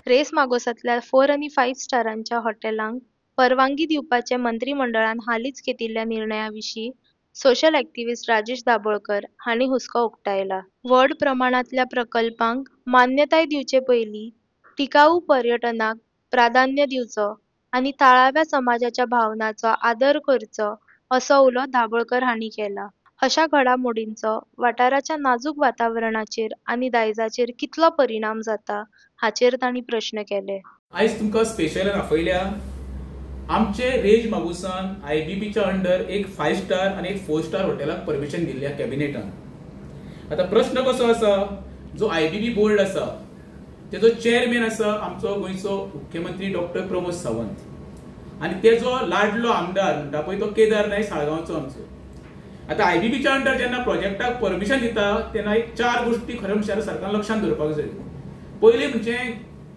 Race मागोसांतल्या 4 आनी 5 स्टारांच्या हॉटेलांक परवानगी दिवपाचे मंत्रीमंडळान हालींच घेतिल्ल्या निर्णया विशीं सोशल ऍक्टिव्हिस्ट राजेश दाभोळकर हांणी हुस्को उक्तायला. व्हड प्रमाणांतल्या प्रकल्पांक मान्यताय दिवचे पयलीं टिकावू पर्यटनाक प्राधान्य दिवचो आनी थळाव्या समाजाच्या भावनांचो आदर करचो असो उलो दाभोळकर हांणी केला. अशा घडामोडींचो वाठाराच्या नाजूक वातावरणाचेर आनी दायजाचेर कितलो परिणाम जाता हाचेर तांणी प्रश्न केले. आयज तुमकां स्पेशल आपयल्या आमचे रेज मागुसान आयबीपीच्या अंडर एक 5 स्टार आनी एक 4 स्टार हॉटेलाक परमिशन दिल्ली कॅबिनेटान. आतां प्रश्न कसो आसा, जो आयबीपी बोर्ड आसा तेजो चेअरमॅन आसा आमचो गोंयचो मुख्यमंत्री डॉक्टर प्रमोद सावंत आनी तेजो लाडलो आमदार म्हणटा पळय तो केदार नायक साळगांवचो आमचो. आतां आयबीपीच्या अंडर जेन्ना प्रोजेक्टाक परमिशन दिता तेन्ना एक 4 गोश्टी खरें म्हणल्यार सरकारान लक्षांत दवरपाक जाय. पयलीं म्हणजे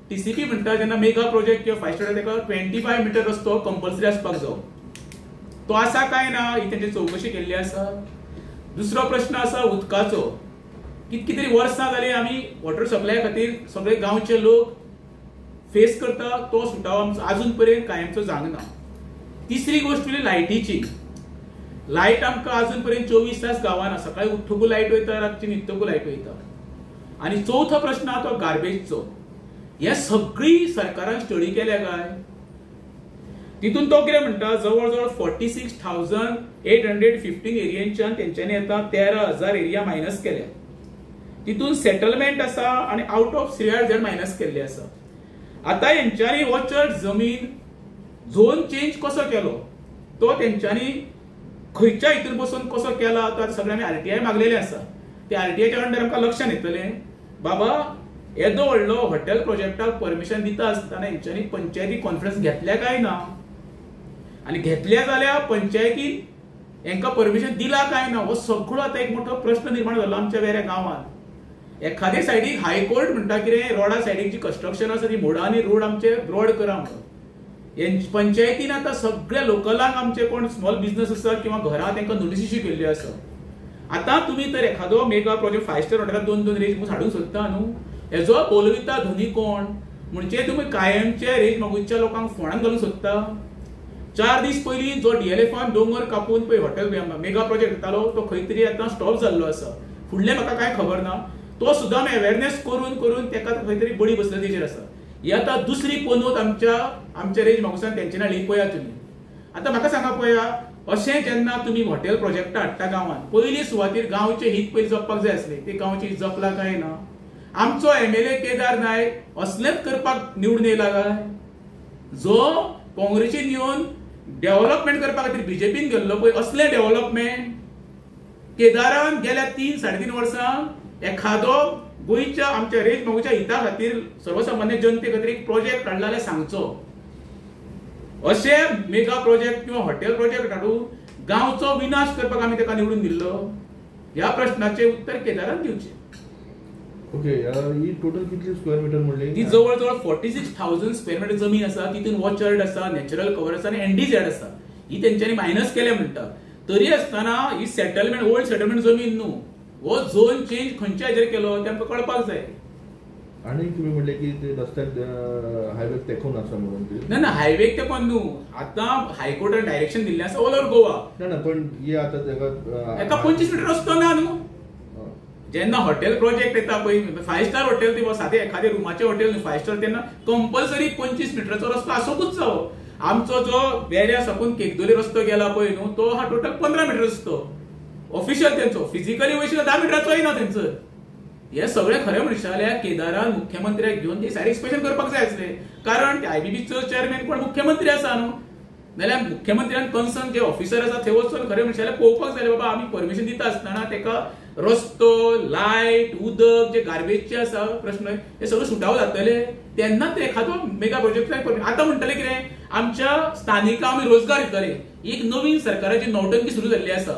टीसीपी म्हणटा जेन्ना मेगा प्रोजेक्ट किंवा 5 स्टार ताका 25 मिटर रस्तो कंपल्सरी आसपाक जाय, तो आसा काय ना ही तेंची चवकशी केल्ली आसा. दुसरो प्रश्न आसा उदकाचो. कितकी तरी वर्सां जाली आमी वॉटर सप्लाय खातीर सगळे गांवचे लोक फेस करता, तो सुटावो आमचो आजून पर्यंत कायमचो जावंक ना. तिसरी गोश्ट म्हणजे लायटीची. लायट आमकां आजून पर्यंत 24 तास गांवांना, सकाळी उठ्ठकू लायट वयता, रातची न्हिदतकू लायट वयता. आनी चवथो प्रश्न आहा तो गार्बेजचो. हे सगळी सरकारान स्टडी केल्या काय? तितून तो कितें म्हणटा, जवळ जवळ 46,815 एरियांच्यान तेंच्यांनी आतां 13,000 एरिया मायनस केल्या. तितून सेटलमेंट आसा आनी आउट ऑफ सीआरझेड मायनस केल्ले आसा. आतां हेंच्यांनी हो चड जमीन झोन चेंज कसो केलो तो तेंच्यांनी खंयच्या हितून बसून कसो केला तो आतां सगळें आमी आरटीआय मागलेले आसा. ते आरटीआयच्या अंडर आमकां लक्षांत येतलें बाबा येदो व्हडलो हॉटेल प्रोजेक्टाक परमिशन दिता आसतना हेंच्यांनी पंचायती कॉन्फरन्स घेतल्या काय ना, आनी घेतल्या जाल्यार पंचायतीन हेंकां परमिशन दिला काय ना, हो सगळो आतां एक मोठो प्रश्न निर्माण जालो आमच्या वेऱ्या गांवांत. एखादे सायडीक हायकोर्ट म्हणटा कितें रोडा सायडीक जी कन्स्ट्रक्शन आसा ती मोडा आनी रोड आमचे ब्रॉड करा म्हणून. पंचायतीन आतां सगळ्या लोकलांक आमचे कोण स्मॉल बिझनस आसा किंवा घरां तांकां नोटीस इश्यू केल्ल्यो आसा. आतां तुमी तर एखादो मेगा प्रोजेक्ट 5 स्टार हॉटेलाक 2-2 रेज हाडूंक सोदता न्हू, हेजो बोलविता धनी कोण? म्हणजे तुमी कायमचे रेज मागुसच्या लोकांक फोंडान घालूंक सोदता. 4 दीस पयलीं जो डीएलएफान दोंगर कापून पळय हॉटेल मेगा प्रोजेक्ट येतालो तो खंय तरी आतां स्टॉप जाल्लो आसा. फुडलें म्हाका कांय खबर ना, तो सुद्दां आमी अवेरनेस करून करून ताका खंय तरी बडी बसल्या तेजेर आसा. ही आतां दुसरी पनवत आमच्या आमच्या रेज मागुसान तेंचे हाडली पळया तुमी. आतां म्हाका सांगा पळया, अशें जेन्ना तुमी हॉटेल प्रोजेक्ट हाडटा गांवांत, पयली सुवातीर गांवचें हित पयलीं जपपाक जाय आसलें, ते गांवचें हित जपलां काय ना? आमचो एमएलए केदार नायक असलेंच करपाक निवडून येयला काय? जो काँग्रेसीन येवन डेव्हलपमेंट करपा खातीर बीजेपीन गेल्लो पळय असलें डेव्हलपमेंट केदारान गेल्या 3 साडे 3 वर्सां एखादो गोंयच्या आमच्या रेज मागुच्या हिता खातीर सर्वसामान्य जनते खातीर एक प्रोजेक्ट हाडला जाल्यार सांगचो. अशे मेगा प्रोजेक्ट किंवा हॉटेल प्रोजेक्ट हाडून गांवचो विनाश करपाक आमी ताका निवडून दिल्लो? ह्या प्रश्नाचें उत्तर केदारान दिवचें. ओके, ही टोटल कितली स्क्वेअर मिटर म्हणली? ती जवळ जवळ 46,000 स्क्वेअर मिटर जमीन आसा. तितून वॉचर्ड आसा, नॅचरल कवर आसा आनी एनडीझेड आसा. ही तेंच्यांनी मायनस केल्या म्हणटा. तरी आसतना ही सेटलमेंट ओल्ड सेटलमेंट जमीन न्हू, हो झोन चेंज खंयच्या हेजेर केलो तें आमकां कळपाक जाय. आनी तुमी म्हणले की ते रस्त्याक हायवेक तेंकून आसा म्हणून ती? ना ना, हायवेक तेंकून न्हू, आतां हायकोर्टान डायरेक्शन दिल्लें आसा ऑल ओवर गोवा. ना ना, पण हे आतां तेका 25 मिटर रस्तो ना न्हू. जेन्ना हॉटेल प्रोजेक्ट येता पळय 5 स्टार हॉटेल ती सादें एखादें रुमाचें हॉटेल न्हू 5 स्टार, तेन्ना कंपल्सरी 25 मिटराचो रस्तो आसूंकूच जावो. आमचो जो वेऱ्या साकून केकदोली रस्तो गेला पळय न्हू तो हा टोटल 15 मिटर रस्तो ऑफिशियल तेंचो, फिजिकली वयशील 10 मिटराचोय ना तेंचो. हे सगळें खरें म्हणशात जाल्यार केदारान मुख्यमंत्र्याक घेवन ते सायड एक्सप्रेशन करपाक जाय आसलें, कारण आयबीपीचो चेअरमॅन कोण मुख्यमंत्री आसा न्हू. नाल्यार मुख्यमंत्र्यान कन्सर्न जे ऑफिसर आसा थंय वचून खरें म्हणशात जाल्यार पळोवपाक जाय बाबा आमी परमिशन दिता आसतना ताका रस्तो, लायट, उदक जे गार्बेजचे आसा प्रश्न हे सगळे सुटावो जातले तेन्ना ते एखादो मेगा प्रोजेक्ट. आतां म्हणटले कितें आमच्या स्थानिकां आमी रोजगार दितले. एक नवीन सरकाराची नौटंकी सुरू जाल्ली आसा,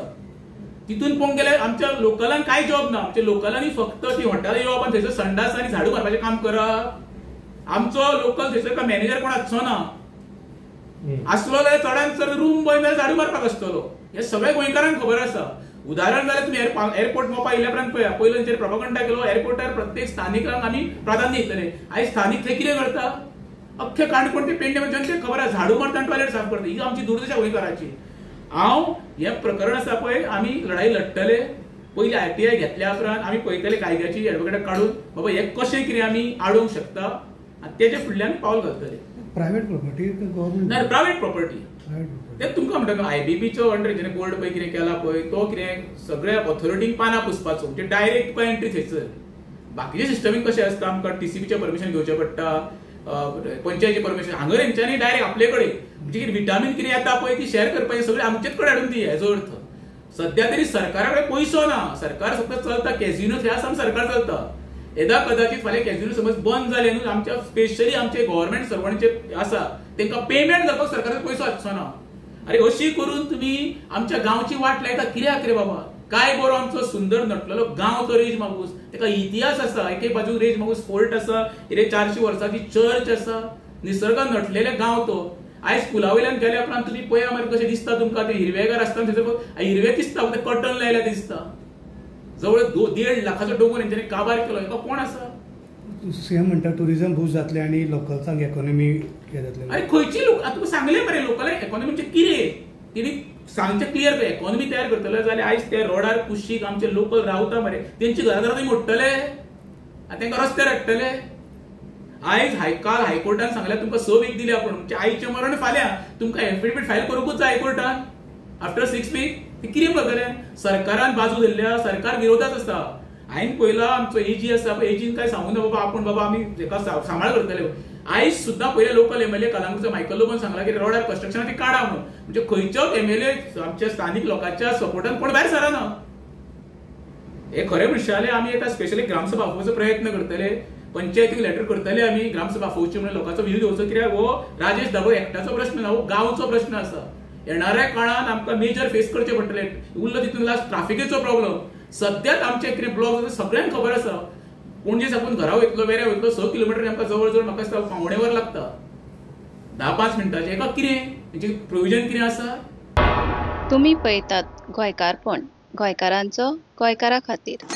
तितून पळोवंक गेल्यार आमच्या लोकलांक कांय जॉब ना. आमच्या लोकलांनी फक्त ती हॉटेलां येवप आनी थंयसर संडास आनी झाडू मारपाचें काम करप. आमचो लोकल थंयसर काय मॅनेजर कोण आसचो ना, आसलो जाल्यार चडान चड रूम बॉय जाल्यार झाडू मारपाक आसतलो. हे सगळे गोंयकारांक खबर आसा. उदाहरण जाल्यार तुमी एअरपोर्ट मोपा येयल्या उपरांत पळया, पयलो तेंचेर प्रोपोगंडा केलो, एअरपोर्टार प्रत्येक स्थानिकांक आमी प्राधान्य दितले. आयज स्थानीक थंय कितें करता, अख्खे काणकोण ते पेडणे जनतेक खबर आसा, झाडू मारता आनी टॉयलेट साफ करता. ही आमची दुर्दशा गोंयकाराची. हांव हें प्रकरण आसा पळय, आमी लढाई लढटले. पयली आरटीआय घेतल्या उपरांत आमी पळयतले कायद्याची एडवोकेटाक काडून बाबा हें कशें कितें आमी आडोवंक शकता आनी तेजे फुडल्यान पावल घालतले. प्रायव्हेट प्रॉपर्टी गव्हर्नमेंट नाही, प्रायव्हेट प्रॉपर्टी. ते तुमकां म्हणटा आयबीबीचो अंडर जेणे बोर्ड पळय कितें केला पळय, तो कितें सगळ्या ऑथॉरिटींक पानां पुसपाचो, म्हणजे डायरेक्ट तुका एंट्री थंयसर. बाकीचे सिस्टमीक कशें आसता, आमकां टीसीबीचें परमिशन घेवचें पडटा, पंचायतीचें परमिशन. हांगा हेंच्यांनी डायरेक्ट आपले कडेन म्हणजे कितें विटामीन कितें येता पळय ती शेअर करपाची सगळें आमचेच कडेन हाडून दी. हेजो अर्थ सद्या तरी सरकारा कडेन पयसो ना, सरकार फक्त चलता कॅझिनो थंय आसा सरकार चलता. येदा कदाचित फाल्यां कॅझिनो समज बंद जाले न्हू, आमच्या स्पेशली आमचे गव्हर्मेंट सर्वंट जे आसा तेंकां पेमेंट करपाक सरकाराचो पयसो आसचो ना. अरे अशी करून तुमी आमच्या गांवची वाट लायता कित्याक रे बाबा? काय बरो आमचो सुंदर नटलेलो गांव तो रेज मागूस, तेका इतिहास आसा. एके बाजूक रेज मागूस फोर्ट आसा, कितें 400 वर्सांची चर्च आसा, निसर्गान नटलेले गांव तो. आयज पुला वयल्यान गेल्या उपरांत तुमी पळया मरे कशें दिसता तुमकां, ते हिरवेगार आसता थंयसर हिरवे दिसता, फक्त कर्टन लायल्या दिसता. जवळ 1.5 लाखाचो डोंगर हेंच्यांनी काबार केलो. हेका कोण आसा? सीएम म्हणटा टुरिझम बूस्ट जातलें आनी लोकल्सांक इकॉनॉमी हें जातलें. अरे खंयची लोक आतां तुका सांगलें मरे लोकल इकॉनॉमीचें कितें तेणी सांगचें क्लियर. इकॉनॉमी तयार करतले जाल्यार आयज ते रोडार कुशीक आमचे लोकल रावता मरे, तेंची घरां घरां मोडटले आनी तेंकां रस्त्यार हाडटले. आयज काल हायकोर्टान सांगल्यार तुमकां 6 वीक दिल्या, पूण तुमच्या आयचें मरण फाल्यां तुमकां एफिडेवीट फायल करूंकूच जाय हायकोर्टान आफ्टर 6 वीक. ते कितें करतले? सरकारान बाजू धरल्या, सरकार विरोधात आसा. हांवें पळयला आमचो एजी आसा पळय, एजीन काय सांगूना बाबा आपूण बाबा आमी हेका सांबाळ करतले. आयज सुद्दां पयले लोकल एमएलए कलांगूटचो मायकल लोबोन सांगला की रोडार कन्स्ट्रक्शना ती काडा म्हणून. म्हणजे खंयचोच एमएलए आमच्या स्थानीक लोकांच्या सपोर्टान कोण भायर सरना. हे खरें म्हणशाले आमी आतां स्पेशली ग्रामसभा आफोवपाचो प्रयत्न करतले, पंचायतीक लेटर करतले आमी ग्रामसभा आफोवची म्हणून लोकांचो विरोध घेवचो. कित्याक हो राजेश दाबोळ एकट्याचो प्रश्न ना, हो गांवचो प्रश्न आसा. येणाऱ्या काळान आमकां मेजर फेस करचे पडटले. उरलो तितून लास्ट ट्राफिकेचो प्रॉब्लम. सद्याच आमचे कितें ब्लॉक जाता सगळ्यांक खबर आसा. पणजे साकून घरा वयतलो वेऱ्या वयतलो 6 किलोमिटर आमकां जवळ जवळ म्हाका दिसता पावणेवर लागता, 10-5 मिनटाचें. हेका कितें हेचें प्रोविजन कितें आसा? तुमी पळयतात गोंयकारपण, गोंयकारांचो गोंयकारा खातीर.